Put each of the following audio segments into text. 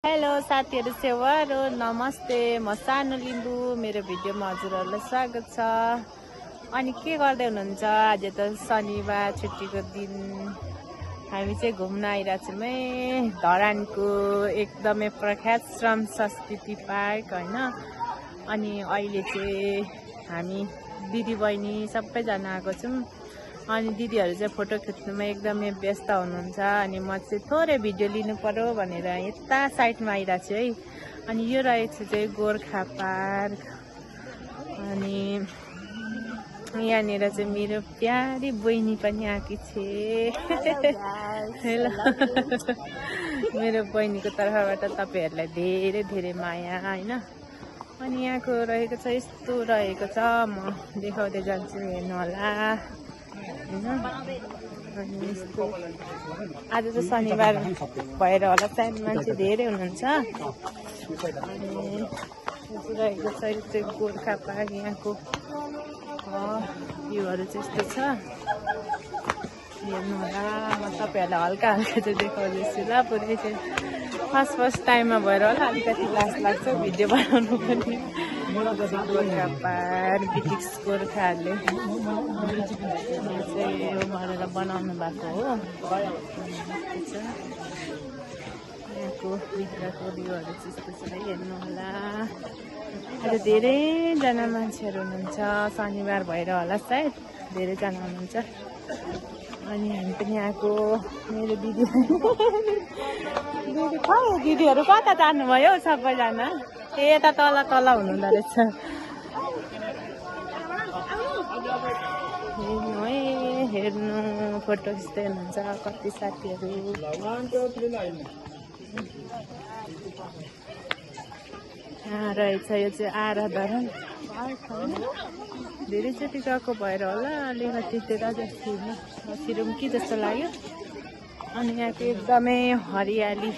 Hello साथीहरु सेवारो नमस्ते म सानो लिम्बू मेरो भिडियोमा हजुरहरुलाई स्वागत छ। अनि के गर्दै हुनुहुन्छ? आज त शनिबार छुट्टीको दिन हामी चाहिँ घुम्न आइराछौँ धरानको एकदमै प्रख्यात श्रम संस्कृति पार्क हैन। अनि अहिले चाहिँ हामी दिदी बहिनी सबैजना आएको छौँ। अनि दिदीहरु चाहिँ फोटो खिच्नुमा एकदमै व्यस्त हुनुहुन्छ। अनि म चाहिँ थोरै भिडियो लिनु पर्यो भनेर यता साइडमा आइराछु है। अनि यो रहेको चाहिँ गोर्खा पार्क। अनि यहाँनिर चाहिँ मेरो प्यारी बहिनी पनि आकी छे। हेलो मेरो बहिनीको तर्फबाट तपाईहरुलाई धेरै धेरै माया हैन। अनि यहाँको रहेको छ यस्तो रहेको छ, म देखाउँदै जान्छु हेर्नु होला। अनि यस्तो आज चाहिँ शनिबार भएर होला सायद मान्छे धेरै हुनुहुन्छ। अनि रहेको छ यो चाहिँ गोर्खा पार्क। यहाँको भ्यूहरू चाहिँ यस्तो छ हेर्नु होला। म तपाईहरुलाई हल्का हल्का चाहिँ देखाउँदैछु ल। पुरै चाहिँ फर्स्ट टाइममा भएर होला अलिकति लाज लाग्छ भिडियो बनाउनु पनि। गोर्खा पार्क ब्रिटिस गोर्खाहरूले चाहिँ यो गरेर बनाउनु भएको हो। यहाँको भित्रको भ्यूहरू चाहिँ यस्तो छ हेर्नु होला। आज धेरैजना मान्छेहरू हुनुहुन्छ, शनिबार भएर होला सायद धेरैजना हुनुहुन्छ। अनि हामी पनि आएको मेरो दिदी दिदीहरू कता जानुभयो सबैजना? यता तल तल हुनुहुँदो रहेछ। हेर्नु है हेर्नु फोटो खिच्दै हुनुहुन्छ कति साथीहरू। यहाँ रहेछ यो चाहिँ आराधना धेरैचोटि गएको भएर होला अलिकति त्यता जस्तो सिरुम्की जस्तो लाग्यो। अनि यहाँको एकदमै हरियाली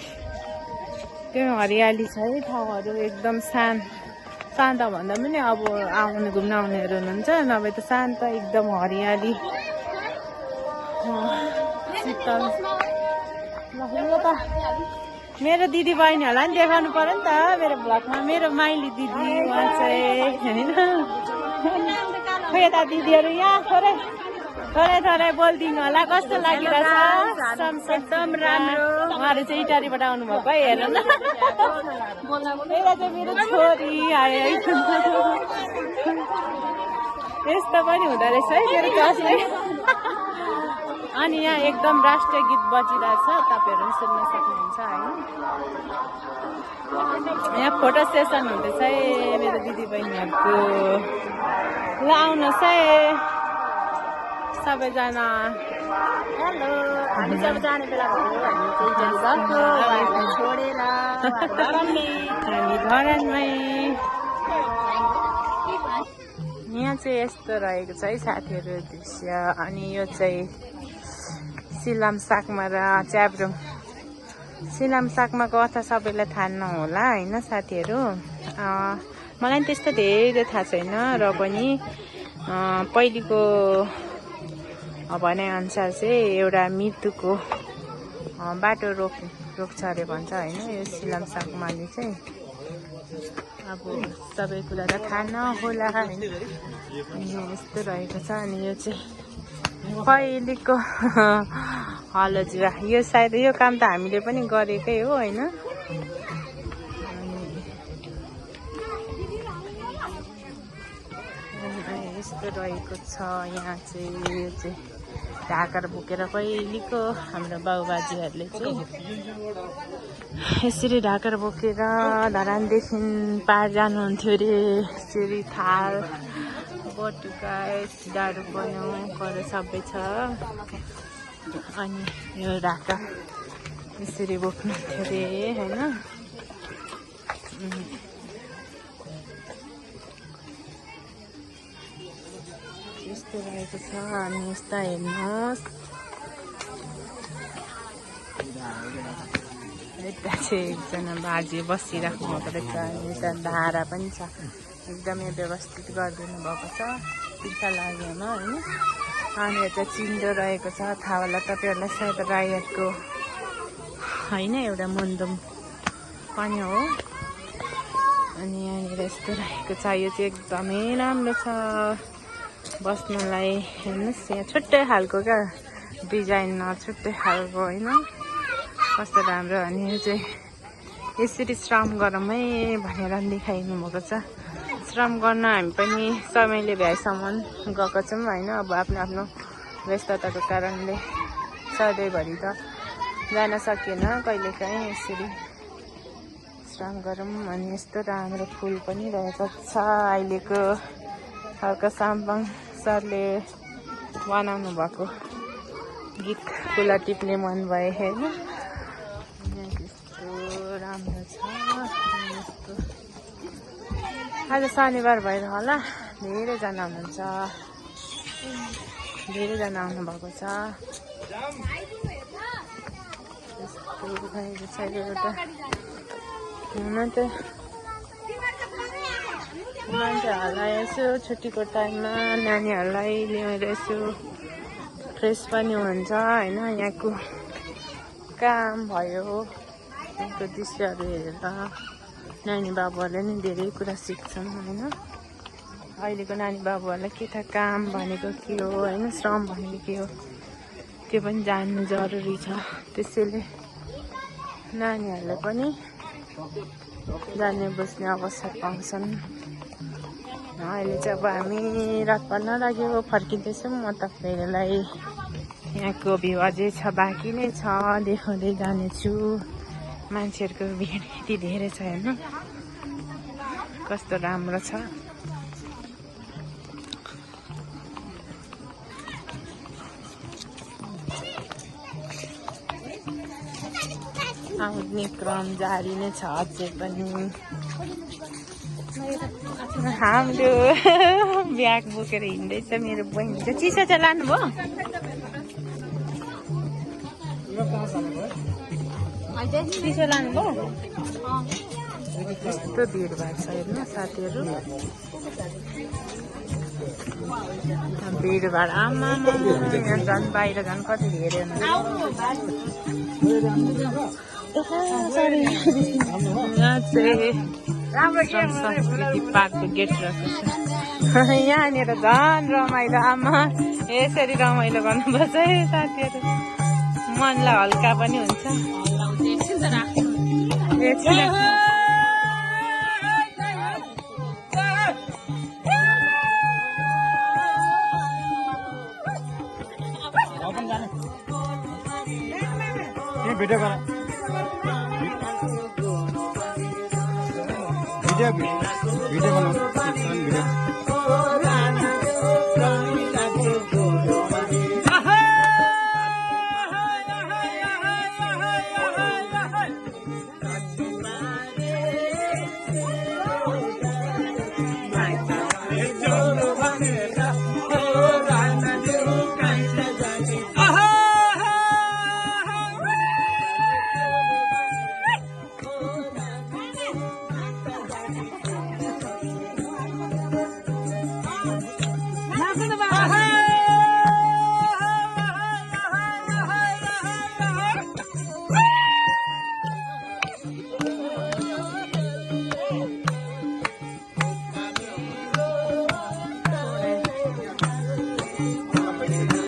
त्यो हरियाली छ है ठाउँहरू एकदम शान्त भन्दा पनि अब आउने घुम्न आउनेहरू हुनुहुन्छ नभए त शान्त एकदम हरियाली शीतल। मेरो दिदी बहिनीहरूलाई पनि देखाउनु पर्यो नि त मेरो भ्लगमा। मेरो माइली दिदी उहाँ चाहिँ होइन खै यता दिदीहरू यहाँ थोरै बोलिदिनु होला कस्तो लागिरहेछ? एकदम राम्रो। उहाँहरू चाहिँ इटालीबाट आउनुभएको है हेर न। यता चाहिँ मेरो छोरी आयो है। यस्तो पनि हुँदो रहेछ है मेरो क्लासमै। अनि यहाँ एकदम राष्ट्रिय गीत बजिरहेछ, तपाईँहरू सुन्न सक्नुहुन्छ होइन। यहाँ फोटो सेसन हुँदैछ है मेरो दिदी बहिनीहरूको। ल आउनुहोस् है सबैजना। हेलो हामी सब जाने बेला भयो। हामी छोडेर हामी धरानमै। यहाँ चाहिँ यस्तो रहेको छ है साथीहरू दृश्य। अनि यो चाहिँ सिलाम साकमा र च्याब्रुङ। सिलाम साकमा कथा सबैलाई थाहा नहोला होइन साथीहरू। मलाई पनि त्यस्तो धेरै थाहा छैन र पनि पहिलेको भनाइअनुसार चाहिँ एउटा मृत्युको बाटो रोक्छ अरे भन्छ होइन यो सिलाम साकमाले चाहिँ। अब सबै कुरा त थाहा नहोला होइन। यस्तो रहेको छ। अनि यो चाहिँ पहिलेको हलजिरा यो सायद यो काम त हामीले पनि गरेकै हो होइन। यस्तो रहेको छ। यहाँ चाहिँ यो चाहिँ ढाकर बोकेर पहिलेको हाम्रो बाबुबाजेहरूले चाहिँ यसरी ढाकर बोकेर धरानदेखि पार जानुहुन्थ्यो अरे। यसरी थाल बटुका डाडु बनाउ गरेर सबै छ। अनि यो ढाका यसरी बोक्नुहुन्थ्यो अरे होइन। यस्तो रहेको छ। अनि यस्ता हेर्नुहोस् यता चाहिँ एकजना बाजे बसिराख्नु भएको रहेछ। अनि यता धारा पनि छ एकदमै व्यवस्थित गरिदिनु भएको छ चिन्ता लागेन होइन। अनि यता चिन्डो रहेको छ थाहा होला तपाईँहरूलाई सायद राईहरूको होइन एउटा मुन्दुम पनि हो। अनि यहाँनिर यस्तो रहेको छ। यो चाहिँ एकदमै राम्रो छ बस्नलाई। हेर्नुहोस् यहाँ छुट्टै खालको क्या डिजाइनमा, छुट्टै खालको होइन, कस्तो राम्रो। अनि यो चाहिँ यसरी श्रम गरौँ है भनेर देखाइनु भएको छ। श्रम गर्न हामी पनि समयले भ्याएसम्म गएको छौँ होइन। अब आफ्नो आफ्नो व्यस्तताको कारणले सधैँभरि त जान सकिएन, कहिलेकाहीँ यसरी श्रम गरौँ। अनि यस्तो राम्रो फुल पनि रहेको छ। अहिलेको खालको साम्पाङ सरले बनाउनु भएको गीत फुला टिप्ने मन भए होइन। यस्तो राम्रो छ। यस्तो आज शनिबार भएर होला धेरैजना हुनुहुन्छ, धेरैजना आउनुभएको छ। यस्तो भएको छ एउटा हुन त मान्छेहरूलाई यसो छुट्टीको टाइममा नानीहरूलाई ल्याएर यसो फ्रेस पनि हुन्छ होइन। यहाँको काम भयो, यहाँको दृश्यहरू हेरेर नानी बाबुहरूले नि धेरै कुरा सिक्छन् होइन। अहिलेको नानी बाबुहरूलाई के थाहा काम भनेको के हो होइन, श्रम भनेको के हो त्यो पनि जान्नु जरुरी छ। त्यसैले नानीहरूले पनि जान्ने बुझ्ने अवसर पाउँछन्। अहिले चाहिँ अब हामी रात पर्न लाग्यो, फर्किँदैछौँ। म तपाईँहरूलाई यहाँको भ्यू अझै छ, बाँकी नै छ, देखाउँदै जानेछु। मान्छेहरूको भिड यति धेरै छ हेर्नु कस्तो राम्रो छ। आउने क्रम जारी नै छ अझै पनि। हाम्रो ब्याग बोकेर हिँड्दैछ मेरो बहिनी चाहिँ। चिसो चाहिँ लानुभयो? चिसो लानुभयो? यस्तो भिडभाड छ हेर्नु साथीहरू, भिडभाड। आमा यहाँ झन् बाहिर झन् कति धेरै हुन्छ। यहाँ चाहिँ संस्कृति पार्कको गेट रहेको छ। यहाँनिर झन् रमाइलो। आमा यसरी रमाइलो गर्नुपर्छ है साथीहरू, मनलाई हल्का पनि हुन्छ। भिडियो गर, भिडियो बनाऊ, भिडियो